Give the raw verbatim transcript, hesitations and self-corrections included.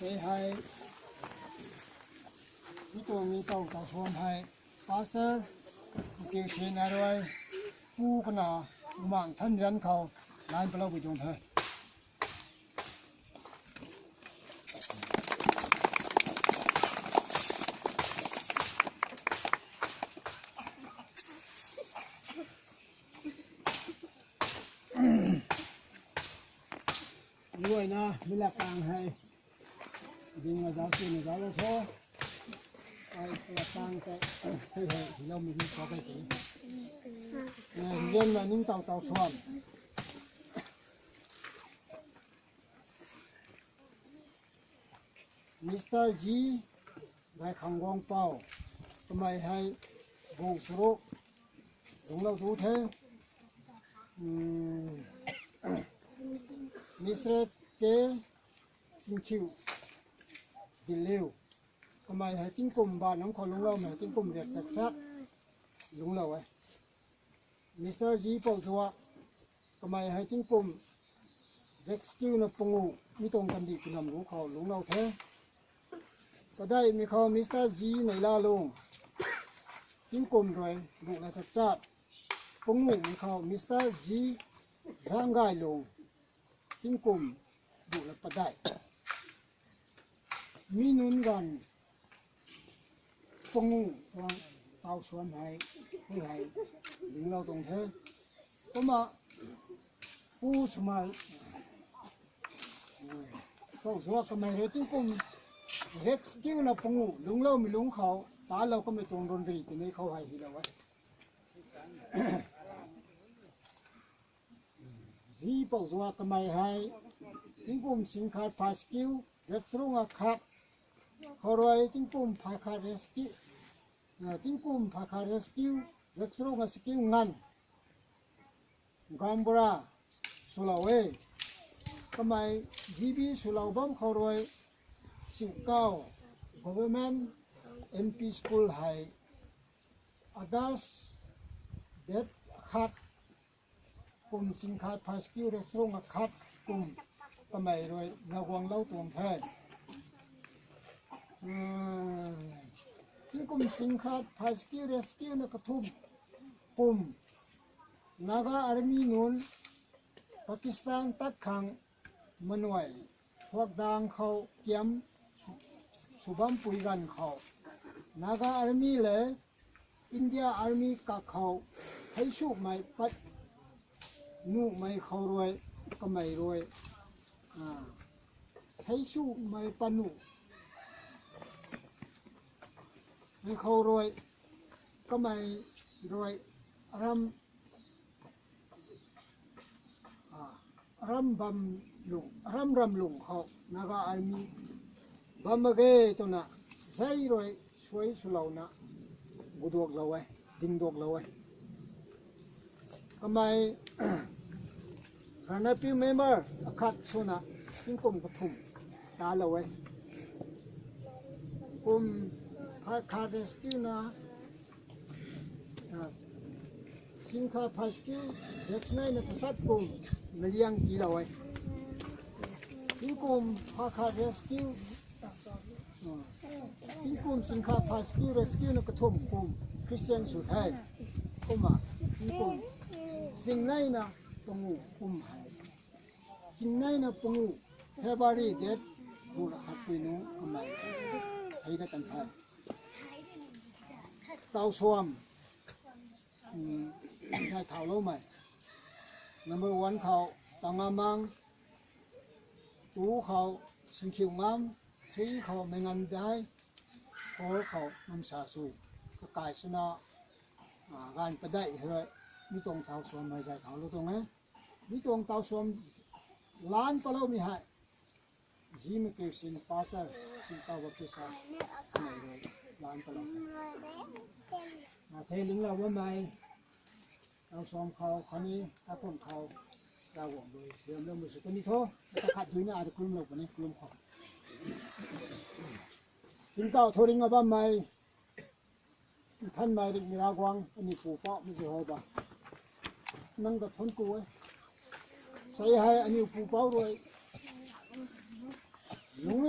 Tei hei, mi tuang mi tau tau suam hei, Pastor, Kiu Sena rui, pu kana, umang than rian khou, lan palou bui tuang the. Luaina, mi lak kang hei. Ding na zau, si na zau lo so. Ai, lak kang te, hei hei, hilou mi ni so kai te. Eh, gen na ning tau tau suam. Mister G, Gaikhang Guangpau, kamei hei bu saruk, lungclou tu the. Hmm, Mister K, Singkhiu, Diliu, kamei hei tingkum ba nang khou lungcloumei hei tingkum riak tachat, lungclou e. Mister G Pauzua, kamei hei tingkum, Zex Kiu na pangu, mi tuang kandih pinam ru khou lungclou the. Padeihmei khou Mister G Neihlalung, tingkum rui, bu la tachat. Pangumei khou Mister G Zanggailung, tingkum, bu la padeih. Mi nunc ganv, pangu tuang tau suam hei, hei hei, dinglou tuang the. Kumna, pu swmei, Pauzua kamei rui tingkum, Zex Kiu na pangu, lungcloumei lungc khou, talou kamei tuang runri, tini khou hei hilou e. G Pauzua kamei hei, tingkum singkhat phai sakiu, rek charuk nga khat, khou rui tingkum phai khat rek sakiu, tingkum phai khat rek sakiu, rek charuk nga sakiu nganv, Gaonbura swlou e. Kamei G B swlou bam khou rui, Siukau Government N P School hei August date khat, kum singkhat phai sakiu rek charuk nga khat kum kamei rui laguanglou tuang the. Tingkum singkhat phai sakiu rek sakiu na kathumh kum Naga Army nunc Pakistan tat khang manuai huakdang khou kiam sw bampui ganv khou Naga Army le India Army kak khou theisumei pat nuhmei khou rui kamei rui theisumei pat nuh mei khou rui kamei rui aram aram bam lung, aram ram lung khou Naga Army bam mak ge twna zei rui suai swlouna guduaklou e, dingduaklou e. Kamei Ranapui member akhat swna tingkum kathumh talou e. Kum khat khat rek sakiu na singkhat phai sakiu rek chanei na tachat kum maliang tiilou e. Tingkum khat khat rek sakiu, tingkum singkhat phai sakiu rek sakiu na kathumh kum Christian sw the. Kumna tingkum singnei na pangu kum hei, singnei na pangu February date runa khat pui nunc kamei hei dat kan the. Tau suam, zay thauloumei. Number one khou Tangamang, two khou Singkhiu Ngam, three khou Mengandai, four khou Namsa Sui. Kakai swna ganv padeih hei rui mi tuang tau suam hei zay thaulou tuang e. Mi tuang tau suam lan paloumei hei Zimei Christian Pastor Singtao Baptist Church kamei rui lan palou the. Thei linglou bammei tau suam khou khatni takum khou Ravguangc rui siamloumei sw kani tho. Khat duina ai rui kalumlou puni, kalum khou. Tingkauh thu ringna bammei Nthanmei ringhmei Ravguangc, aniu pupouc mei Jehova, nang ta thuanc ku e. Sei hei aniu pupouc rui lungclou